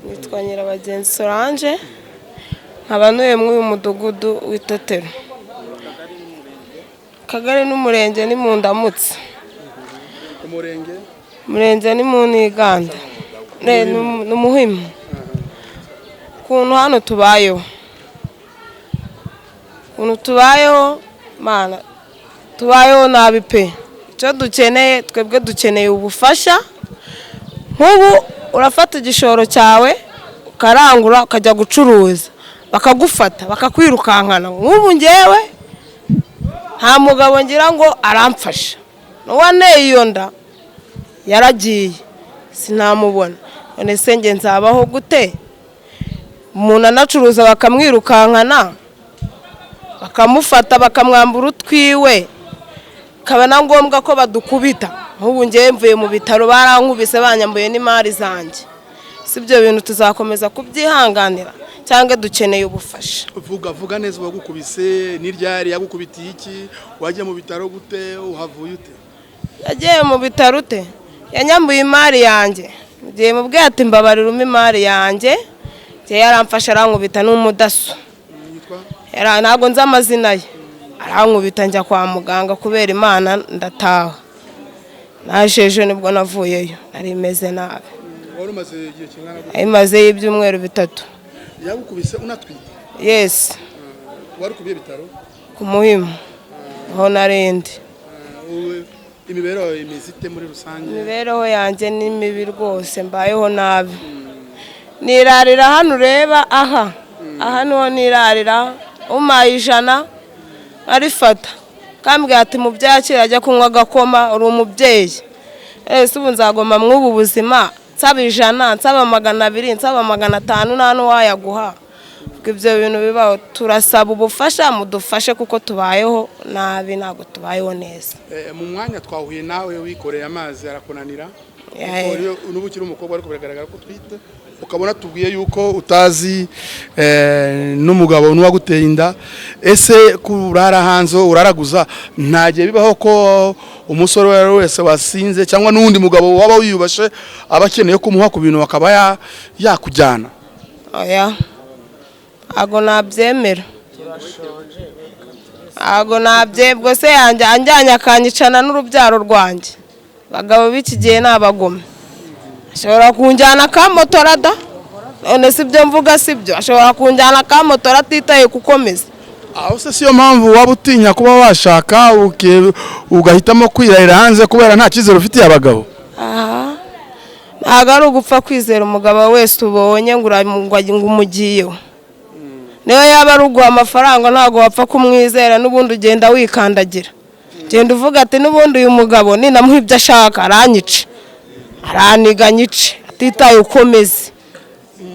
Nitwa Nyirabagenzi Solange, nkaba ntuye muri uyu mudugudu w'Itetero, akagari n'umurenge ni mu Ndamutse. Umurenge? Umurenge ni mu Ntiganda. Ni Umuhima. Ukuntu hano tubayeho, ukuntu tubayeho, mana, tubayeho nabi pe. Icyo dukeneye twebwe, dukeneye ubufasha. Nk'ubu urafata igishoro cyawe ukarangura, ukajya gucuruza, bakagufata bakakwirukankana. Nk'ubu ngewe nta mugabo ngira ngo aramfasha, n'uwanteye iyo nda yaragiye, sinamubona. None se njye nzabaho gute? Umuntu anacuruza bakamwirukankana, bakamufata, bakamwambura utwiwe, bikaba na ngombwa ko badukubita. Nk'ubu ngewe mvuye mu bitaro, barankubise, banyambuye n'imari zanjye. Si ibyo bintu tuzakomeza kubyihanganira cyangwa dukeneye ubufasha? Vuga, vuga neza. Uwagukubise n'iryari? Yagukubitiye iki? Wajya mu bitaro gute? Uhavuye ute? Yagiye mu bitaro ute? Yanyambuye imari yanjye. Mugihe mubwiye ati: "Mbabarira, umpe imari yanjye," njye yaramfashe arankubita n'umudaso. Yitwa? Ntabwo nzi amazina ye. Arankubita, njya kwa muganga, kubera Imana ndataha. Naje ejo nibwo navuyeyo, nari meze nabi. Wari umaze igihe kingana gute? Nari mazeyo ibyumweru 3. Yagukubise unatwite? Yes. Wari ku bihe bitaro? Ku Muhima aho narindi. Wowe imibereho yawe imeze ite muri rusange? Imibereho yanjye ni mibi rwose, mbayeho nabi. Nirarira hano ureba aha, aha niho nirarira. Umpaye 100 arifata, kambwira ati: "Mubyakire, ajya kunywa agakoma, uri umubyeyi." Ese ubu nzagoma mw'ubu buzima nsaba 100, nsaba 200, nsaba 500, nta n'uwayaguha? Ubwo ibyo bintu bibaho. Turasaba ubufasha, mudufashe kuko tubayeho nabi, ntabwo tubayeho neza. Mu mwanya twahuye nawe wikoreye amazi arakunanira. Yeah. Kuko n'ubu ukiri umukobwa, ariko biragaragara ko utwite, ukabona tubwiye yuko utazi n'umugabo n'uwaguteye inda. Ese kurara hanze uraraguza, nta gihe bibaho ko umusore uwo ari we wese wasinze cyangwa n'uwundi mugabo waba wiyubashe aba akeneye kumuha ku bintu akaba yakujyana? Oya, ntabwo nabyemera, ntabwo nabyebwe se yanjye anjyanye akanyicana n'urubyaro rwanjye. Abagabo b'iki gihe ni abagome, ashobora kunjyana akamotora da. None si ibyo mvuga si byo? Ashobora kunjyana akamotora atitaye kukomeza. Aho se siyo mpamvu waba utinya kuba washaka, ugahitamo kwirarira hanze kubera nta cyizere ufitiye abagabo? Aha ntabwo ari ugupfa kwizera umugabo wese ubonye ngo umugiyeho. Niyo yaba ari uguha amafaranga, ntabwo wapfa kumwizera. N'ubundi ugenda wikandagira, genda uvuga ati: "N'ubundi uyu mugabo ninamuha ibyo ashaka aranyica, araniga anyice," atitaye ukomeze.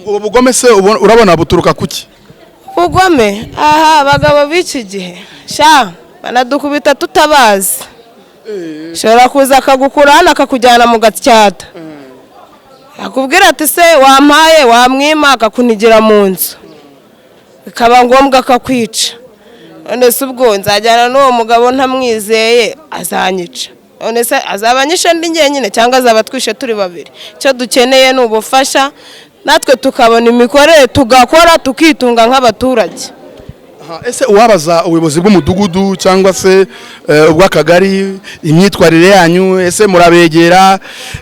Ubu bugome se urabona buturuka kuki? Ubugome aha, abagabo b'iki gihe sha banadukubita tutabazi. Ashobora kuza akagukura hano akakujyana mu Gatyata, akubwira ati: "Se wampaye?" Wamwima akakunigira mu nzu, bikaba ngombwa akakwica. None se ubwo nzajyana n'uwo mugabo ntamwizeye? Azanyica. None se azaba anyishe ndi njyenyine cyangwa azaba atwishe turi babiri? Icyo dukeneye ni ubufasha, natwe tukabona imikorere, tugakora, tukitunga nk'abaturage. Aha, ese uwabaza ubuyobozi bw'umudugudu cyangwa se ubw'akagari imyitwarire yanyu, ese murabegera?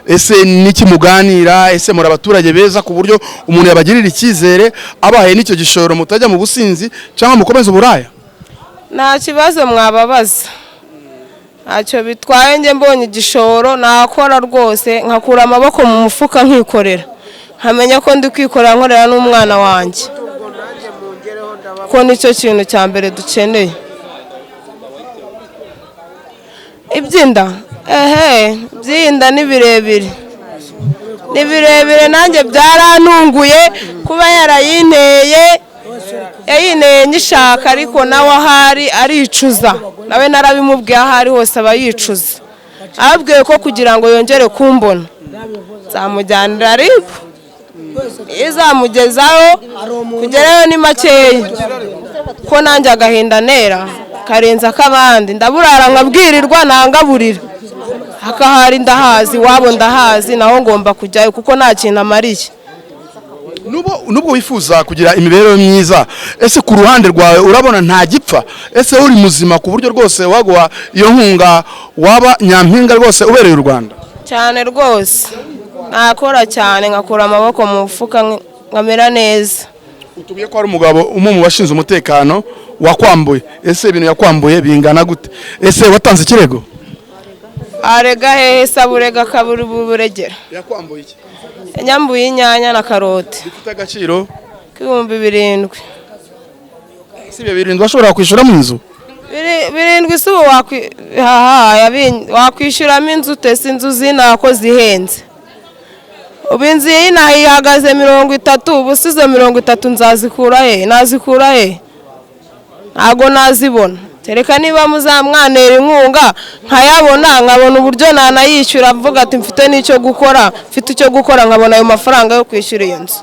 Ese niki muganira? Ese muri abaturage beza ku buryo umuntu yabagirira icyizere, abahaye n'icyo gishoro, mutajya mu businzi cyangwa mukomeze uburaya? Nta kibazo, mwababaza, ntacyo bitwaye. Njye mbonye igishoro nakora rwose, nkakura amaboko mu mufuka, nkikorera, nkamenya ko ndi kwikorera, nkorera n'umwana wanjye, ko nicyo kintu cya mbere dukeneye. Iby'inda, ehe, iby'inda ni birebire, ni birebire. Nanjye byarantunguye kuba yarayinteye. Yayinteye nyishaka, ariko nawe ahari aricuza. Nawe narabimubwiye, aho ari hose aba yicuza. Ababwiye ko kugira ngo yongere kumbona nzamujyanira RIB, izamugezaho. Kugerayo ni makeya, ko nanjye agahinda nera karenze ak'abandi. Ndaburara nkabwirirwa, nangaburira akahari. Ndahazi iwabo, ndahazi naho ngomba kujyayo kuko nta kintu amariye. Nubwo wifuza kugira imibereho myiza, ese ku ruhande rwawe urabona nta gipfa? Ese uri muzima ku buryo rwose waguha iyo nkunga waba nyampinga rwose ubereye u Rwanda? Cyane rwose, nakora cyane nkakura amaboko mu mufuka nkamera neza. Utubwiye ko hari umugabo umwe mu bashinzwe umutekano wakwambuye. Ese ibintu yakwambuye bingana gute? Ese watanze ikirego? Arega hehe se? Aburega akabura uburegera. Yakwambuye iki? Yanyambuye inyanya na karoti. Bifite agaciro? K'7,000. Ese ibyo 7 washobora kwishyura mu nzu? 7 si ubu wakwishyuramo inzu utese inzu z'inaha zihenze. Ubu inzu y'inaha ihagaze 30. Ubu si izo 30 nzazikura he? Nazikura he? Ntabwo nazibona, kereka niba muzamwanera inkunga nkayabona, nkabona uburyo nanayishyura, mvuga ati mfite n'icyo gukora, mfite icyo gukora, nkabona ayo mafaranga yo kwishyura iyo nzu.